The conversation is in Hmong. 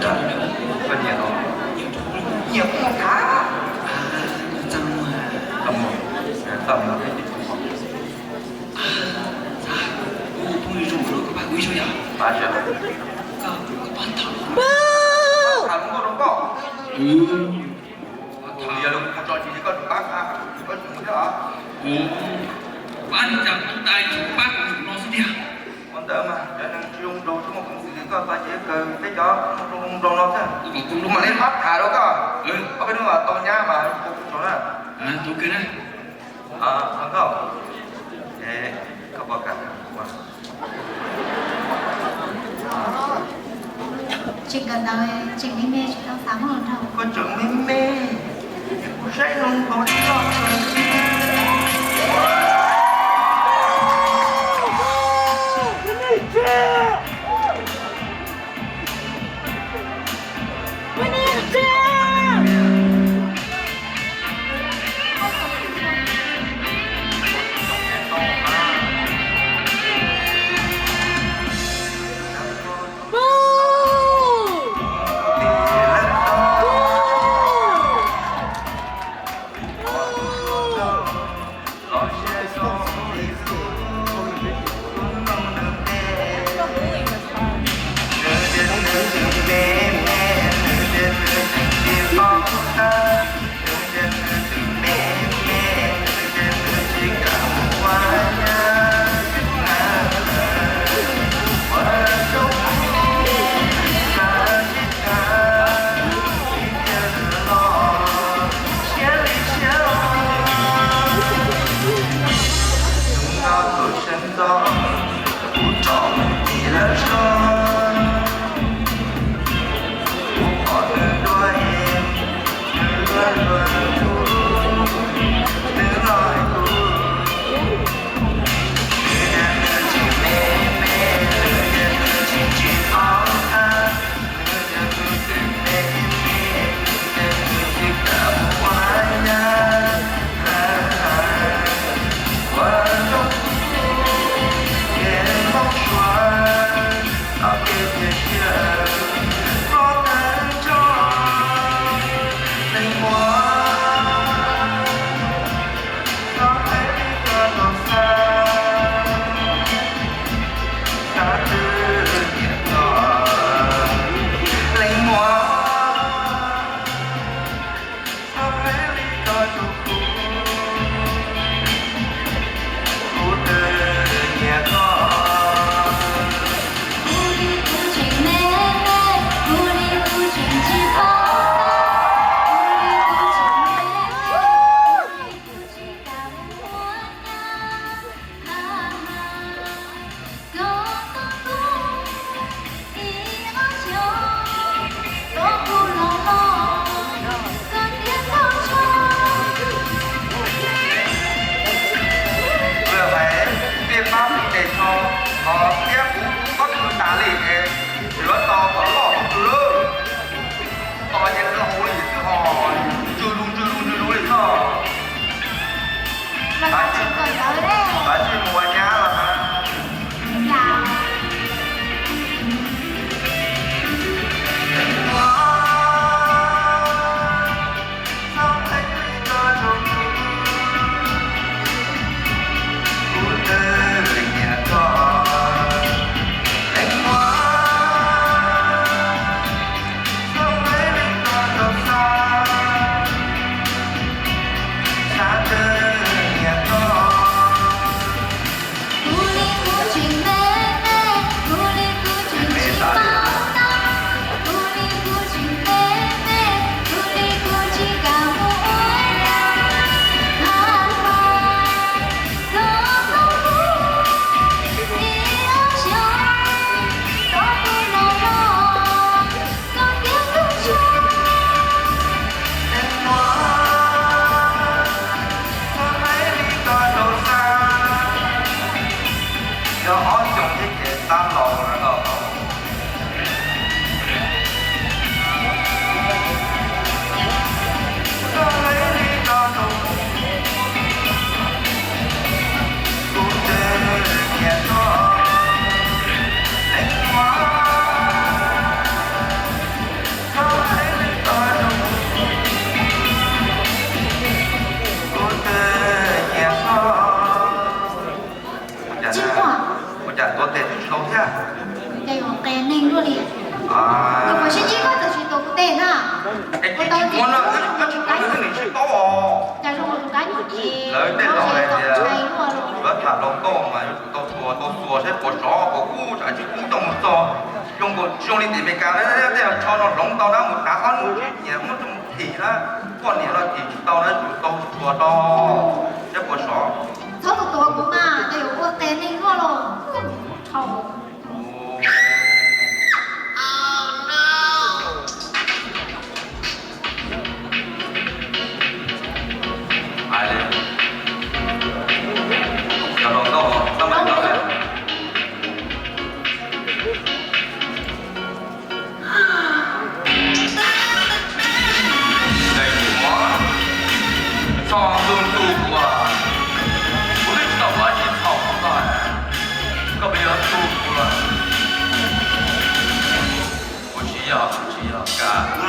Koj nyiam los? Nyiam kuv mus tham. Txaj muag, txaj muag, txaj muag. Kuv phooj ywg zoo, koj pab kuv ib zaug yom. Pab tsi? Koj, koj pab tham, pab tham hluas nkauj rau koj. Yog lawv kuv tso tseg koj tsis pab, koj tsis mus thiab los? Pab li cas kuv tais tsis pab kuv no xwb tiag. Ua ntawd mas cov neeg tsis zoo nraug tsis muaj peev xwm li koj txhob cev kawg, peb cov zoo nraug no xwb. Kuv mam li pab tham rau koj. Ob peb hnub tau nyab mas kuv tso na. Koj pom kab, tseem kawm ntawv, tseem me me tsis tau xav muaj hluas nraug. Koj tseem me me, kuv saib zoo nkaus li loj. Peb pab kuv tes tho, ho thiab kuv pob tw tas li es yuav tau kom loj tus lawm. Tos ces nws hauv li xwb ho, ntsws lus ntsws lus ntsws lus li xwb. Tab sis mus ua nyab los. Yog ob xyoos thiab ces tab los lawm. Tsis tau thiab. Ces yuav qias neeg luaj li. Tus kuv sib ntsib koj txawm tsis tuav kuv tes na. Es tsis tuav no, koj tsis tuav no nws tsis paub os. Cas zoo li tus kab nyuj ces lawv tej laus hais tias, yuav tham hluas nkauj mas yuav tsum tau tuav tau xuas saib puas sov puas kub, tsam tsis kub coj mus txog zoo nkaus zoo li tim Amelikas na, tej tsho no hloov tau na, mus tav qhob nws tsis nyiam muab tsoo thim na, poj niam no thim tsis tau na, yuav tsum tau xuas rau saib puas sov. Txhob tuav kuv mas, ces yuav ua qias neeg luaj los. Dhau. Hais li, cov hluas nkauj, txhob mas tau lawm. Txhob tu tu kuv, kuv twb tsis tau ua dab tsi txhaum rau koj, koj pheej yuav tu kuv. Kuv tsis yog, kuv tsis yog, kav.